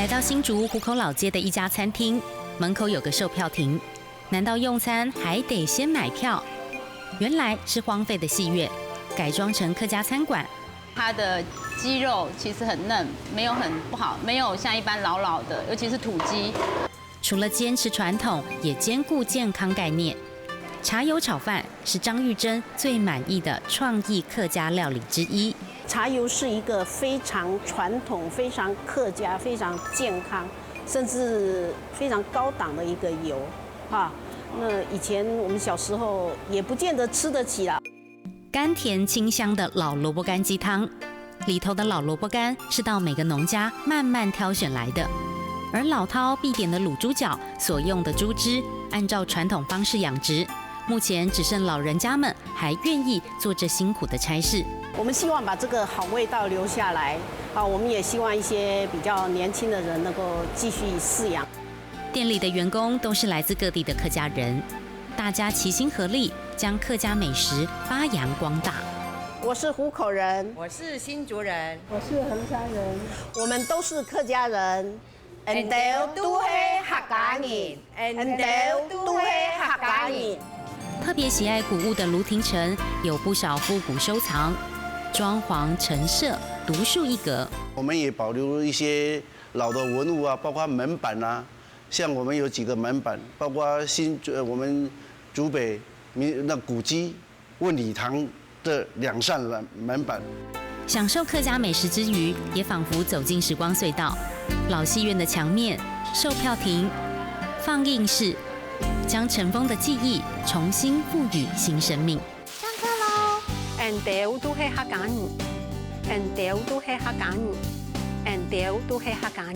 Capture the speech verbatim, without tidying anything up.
来到新竹湖口老街的一家餐厅，门口有个售票亭，难道用餐还得先买票？原来是荒废的戏院，改装成客家餐馆。它的鸡肉其实很嫩，没有很不好，没有像一般老老的，尤其是土鸡。除了坚持传统，也兼顾健康概念。茶油炒饭是张玉珍最满意的创意客家料理之一。茶油是一个非常传统、非常客家、非常健康，甚至非常高档的一个油哈。那以前我们小时候也不见得吃得起啦。甘甜清香的老萝卜干鸡汤，里头的老萝卜干是到每个农家慢慢挑选来的，而老饕必点的卤猪脚所用的猪汁，按照传统方式养殖，目前只剩老人家们还愿意做这辛苦的差事。我们希望把这个好味道留下来啊，我们也希望一些比较年轻的人能够继续饲养。店里的员工都是来自各地的客家人，大家齐心合力，将客家美食发扬光大。我是湖口人，我是新竹人，我是衡山人，我们都是客家人。 𠊎兜都係客家人，𠊎兜都係客家人。特别喜爱古物的卢廷成有不少复古收藏，装潢陈设独树一格。我们也保留一些老的文物啊，包括门板啊，像我们有几个门板，包括新呃我们竹北民那古迹问礼堂的两扇门板。享受客家美食之余，也仿佛走进时光隧道。老戏院的墙面、售票亭、放映室，将尘封的记忆重新赋予新生命。上课喽！俺兜都係客家人，俺兜都係客家人，俺兜都係客家人。